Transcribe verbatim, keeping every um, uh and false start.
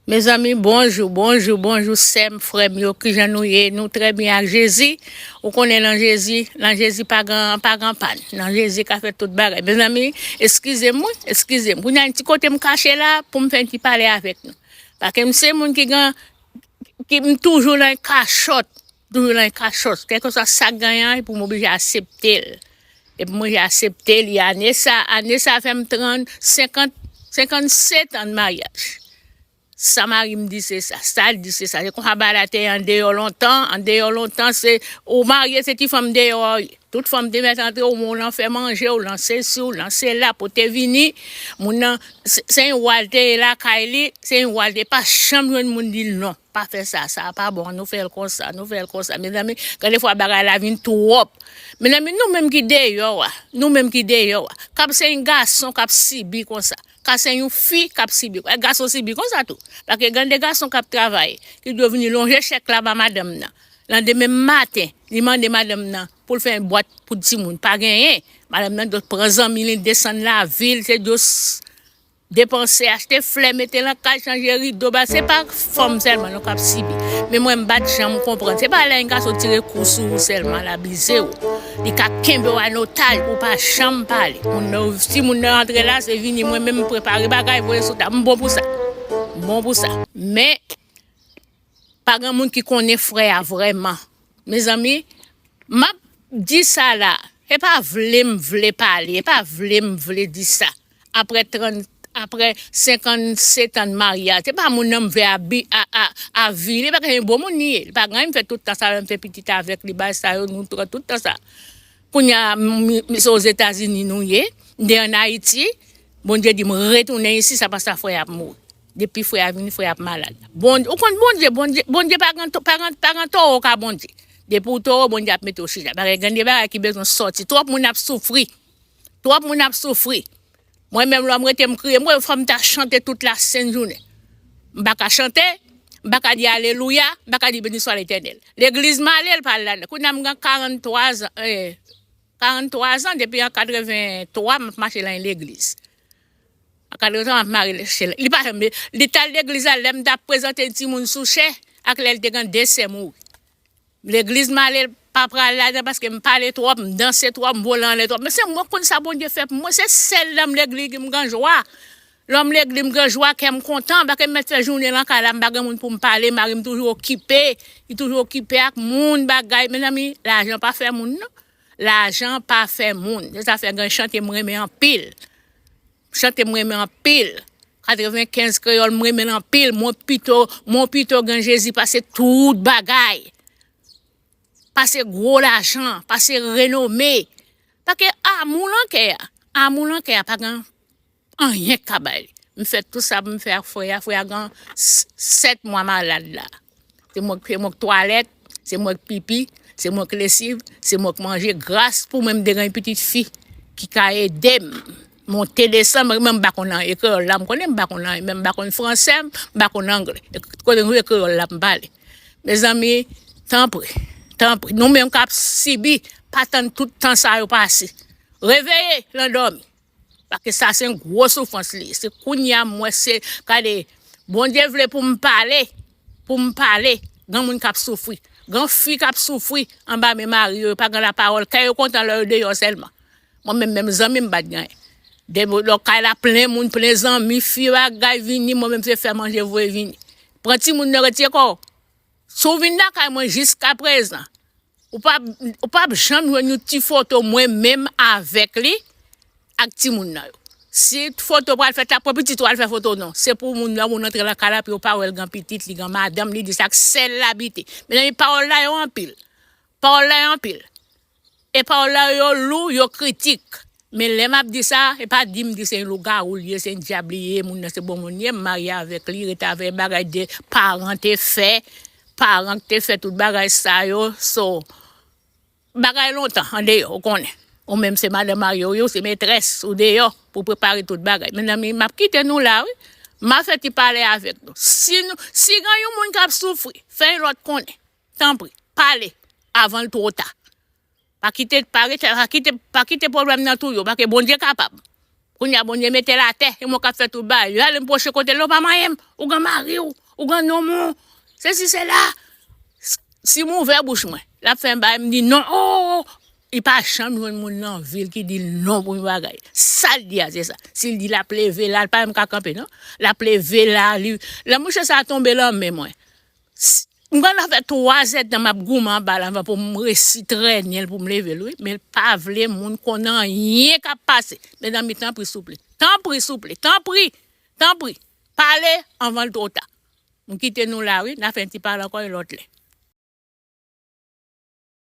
Mezanmi, bonjou, bonjou, bonjou, sè m, frè m yo, kijan nou ye? Nou trè byen ak Jezi. Ou konnen nan Jezi, nan Jezi pa gen, pa gen pàn. Nan Jezi ka fè tout bagay. Mezanmi, eskize m, wi, eskize m. Kounye a, yon ti kote m kache la, pou m fè yon ti pale avèk nou. Paske m se moun ki gen, ki m toujou nan kachòt. Toujou nan kachòt. Kèlkeswa sa k genyen an, epi m oblije aksepte l. Epi m oblije aksepte li. Ane sa, ane sa fè m trant, senkant, senkannset an de maryaj. Sa mari m di se sa, sa l di se sa. Se konsa bagay la te ye andeyò lontan. Andeyò lontan, se ou marye, se ti fanm deyò a w ye. Tout fanm te mèt antre, ou, ou nan fè manje, ou nan sesi, ou nan sela, pote vini. Moun nan, se, se yon wa l te ye lakay li, se yon wa l te pa janm jwenn moun di l non. Pa fè sa, sa pa bon, nou fè l konsa, nou fè l konsa. Mezanmi, gen de fwa bagay la vin twòp. Mezanmi, nou menm ki deyò a, nou menm ki deyò a, kab se yon gason k ap sibi konsa, ka se yon fi k ap sibi, gason sibi konsa tou. Paske gen de gason k ap travay, ki dwe vini lonje chèk la ba madanm nan. Landemen maten, li mande madanm nan pou l fè yon bwat pou timoun. Pa genyen. Madanm nan dwe pran zanmi li, desann lavil, se dwe depanse, achte flè, mete nan kay, chanje rido, ba, se pa fanm sèlman nou k ap sibi. Men mwen, m pa t janm konprann. Se pa lè yon gason tire kou sou ou sèlman, l abize w. Li ka kenbe w an otaj pou w pa janm pale. Moun nan, si moun nan antre la, se vini, mwen menm, m prepare bagay, voye sou tab. M bon pou sa. M bon pou sa. Men, pa gen moun ki konnen frè a vrèman. Mezanmi, m ap di sa la, e pa vle m vle pale, e pa vle m vle di sa. Apre trant, apre senkannset an de maryaj, se pa moun nan m vle abi-, a, a, avili, paske se yon bon moun li ye. Li pa gen anyen, m fè tout tan sa, m fè pitit avèk li, bay sa yo, nou pran tout tan sa. Kounye a, m, m, se Ozetazini nou ye, m te ann Ayiti, Bondye di m retounen isi, sa pa sa frè a ap mouri. Depi frè a vini, frè a ap malad. Bon, ou konn Bondye, Bondye, Bondye pa gen to-, pa gen, pa gen towo ka Bondye. Depi w towo, Bondye ap mete w chita. Bagay, gen de bagay ki bezwen sòti. Twòp moun ap soufri. Twòp moun ap soufri. Mwen menm, lè m rete, m kriye. Mwen, fò m ta chante tout la sent jounen. M pa ka chante, m pa ka di alelouya, m pa ka di beni swa Letènèl. Legliz m ale, l pa al ladan. Kounye a, m gen karannntwa zan, eh, karannntwa zan, depi an katrevenntwa, m ap mache nan yon legliz. An katrevenntwa, m ap mache, li pa janm, li t al legliz la, lè m t ap prezante timoun sou chè, ak lè l te gen de sè mouri. Legliz m ale, l pa pral ladan paske m pale twòp, m danse twòp, m vole anlè twòp. Men se mwen konn sa Bondye fè pou mwen, se sèl lè m legliz m gen jwa. Lè m legliz m gen jwa, kè m kontan, paske m mèt fè jounen nan kay la, m pa gen moun pou m pale, mari m toujou okipe, li toujou okipe ak moun, bagay. Mezanmi, lajan pa fè moun, non. Lajan pa fè moun. Se sa fè gen chante m renmen anpil. Chante m renmen anpil. Katrevenkenz kreyòl m renmen l anpil. Mwen pito, mwen pito gen Jezi pase tout bagay. Pase gwo lajan, pase renome. Paske amou nan kè a, amou nan kè a pa gen anyen k ka bay li. M fè tout sa pou m fè ak frè a. Frè a gen s-, sèt mwa malad la. Se mwen, se mwen k twalèt, se mwen k pipi, se mwen k lesiv, se mwen k manje. Gras pou mwen, m te gen yon pitit fi ki ka ede m monte desann, mwen menm m pa konn anyen. Kreyòl la, m konnen m pa konn anyen, men m pa konn fransè, m pa konn anglè. E kote m ye, kreyòl la m pale. Mezanmi, tanpri, tanpri. Nou menm k ap sibi, pa tann tout tan sa yo pase. Reveye, lan dòmi. Paske sa se yon gwo soufrans li ye. Se kounye a m wè se, gade, Bondye vle pou m pale, pou m pale. Gen moun k ap soufri. Gen fi k ap soufri anba men mari yo, yo pa gen lapawòl. Kè yo kontan lè yo deyò sèlman. Mwen menm, menm zanmi m pa t genyen. Depi lè kay la plen moun, plen zanmi, fi bagay vini, mwen menm se fè manje voye vini. Pran timoun nan retire kò w. Si w vin lakay mwen jiskaprezan, ou p ap, ou p ap janm jwenn yon ti foto mwen menm avèk li, ak timoun nan yo. Si foto pral fèt la, pran pitit ou al fè foto non. Se pou moun nan, moun antre lakay la, pou yo pa wè l gen pitit, li gen madanm, li di sa k sèl l abite. Mezanmi, pawòl la yo anpil. Pawòl la yo anpil. E pawòl la yo lou, yo kritik. Men lè m ap di sa, e pa di m di se yon lougawou li ye, se yon dyab li ye, moun nan se bon moun li ye, m marye avèk li, rete avèk bagay de paran te fè, paran k te fè tout bagay sa yo, so, bagay lontan, andeyò, ou konnen. Ou menm se madanm marye w ye, ou se metrès, ou deyò, pou prepare tout bagay. Mezanmi, m ap kite nou la, wi. M ap fè ti pale avèk nou. Si nou, si gen yon moun k ap soufri, fè yon lòt konnen. Tanpri, pale avan l twò ta. Pa kite, pa rete, pa kite, pa kite pwoblèm nan touye w, paske Bondye kapab. Kounye a Bondye mete l atè, e mwen k ap fè tout bagay. Yo ale m pwoche kote l, non, pa manyen m. Ougan mari w, ougan nonm ou. Sesi, sela. Si m ouvè bouch mwen, l ap fè m bagay, m di non. Oh, oh, oh. Li pa janm jwenn moun nan vil ki di l non pou yon bagay. Sa l di a, se sa. Si l di l ap leve la, l pa menm ka kanpe, non. L ap leve la, li, lè mouche sa a tonbe lan men mwen. M konn ap fè twa zèdtan m ap goumen anba la pou m resi trennen l pou m leve l, wi. Men l pa vle moun konn anyen k ap pase. Mezanmi, tanpri, souple. Tanpri, souple. Tanpri. Tanpri. Pale anvan l twò ta. M kite nou la, wi. N a fè yon ti pale ankò yon lòt lè.